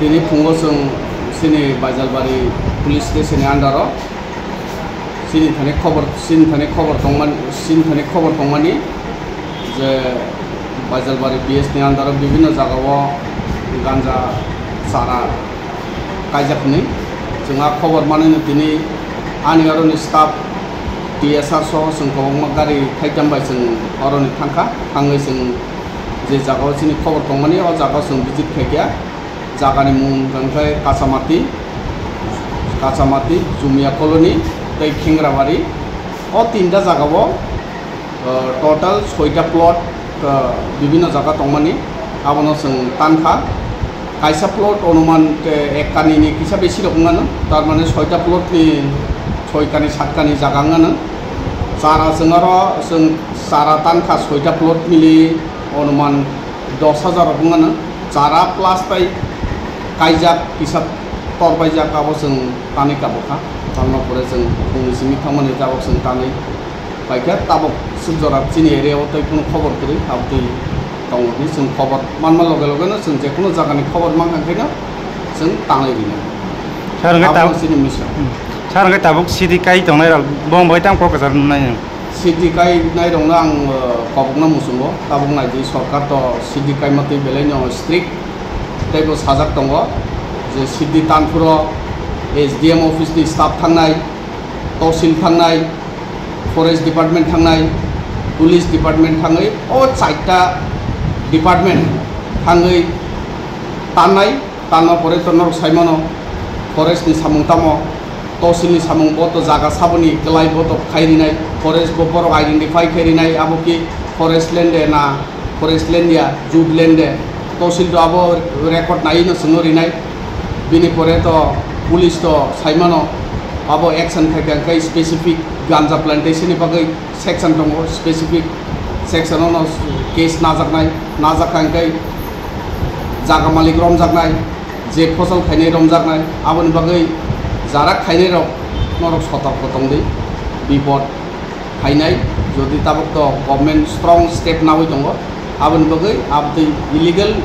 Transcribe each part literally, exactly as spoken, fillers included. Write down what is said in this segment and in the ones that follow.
Tini phungo chwng chini Baijalbari police station ni under o chini thani khobor, chini thani khobor tongmani, chini thani khobor tongmani je Baijalbari P S ni under o bibhinno jaga o ganja chara kaijak hwnwi. Chwng a khobor manwi no tini ani aro ni staff T S R soho chwng kwbangma gari thaitham bai chwng aro ni thangkha, thangwi chwng je jaga o chini khobor tongmani o jaga o chwng visit khaikha. Jagani mung hwnkha khe Kachamati, Kachamati, Jumia Colony tei Khengrabari. O tinta jagao, uh, total soita plot, uh, bibhinno jaga tongmani, abono chwng tankha. Kaisa plot onuman, uh, ek kanini kisa besi rok wngmano, tar mane soita plot ni soi kani sat kani jaga wngmano. Chara chwng aro chwng chara tankha soita plot mili onuman dos hajar rok wngmano, chara plus tai kaijak kisa torbaijak abo chwng tanwi kabukha. Tamo pore chwng bumung simi thangmani tabok chwng tanwi paikha, tabok swk jora chini area o tei kunu khobor kwrwi abtwi tongo hinwi chwng khobor manma loge loge no chwng jekunu jagani khobor mankha khe no chwng tanwi rina. Sir, hwnkhe abo tabok chini mission. Hmm. Sir, hwnkhe tabok city kai tongnai rok bo bai tang kok kwchar nai. City kainai rokno ang, uh, kobokna muchungo, tabuk naidi sorkar to city kaima twi belai no strict, tei bo sajak tongo je city tanphuro S D M office ni staff thangnai, tosil thangnai, forest department thangnai, police department thangwi o chaita department thangwi tannai. Tanma pore to norok saimano, forest ni samung tamo, tosil ni samung bo to jaga saboni kwlai bo to khai rinai, forest bo borok identify khai rinai, abo ki forest land de na, forest land ya, jut land de, tosil to abo record nai no chwngno rinai, bini pore to police to saimano, abo action khai kha khe specific ganja plantation ni bagwi section tongo, specific section ono case najaknai, najak kha hwnkhe jaga malik romjaknai, je phosol khainai romjaknai, aboni bagwi jara khainai rok norok sotorko tongdi, bipod khainai, jodi tabuk to government strong step nawi tongo, aboni bagwi abtwi illegal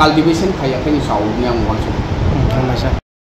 cultivation khaiya khe ni sao hwnwi ang uansukha.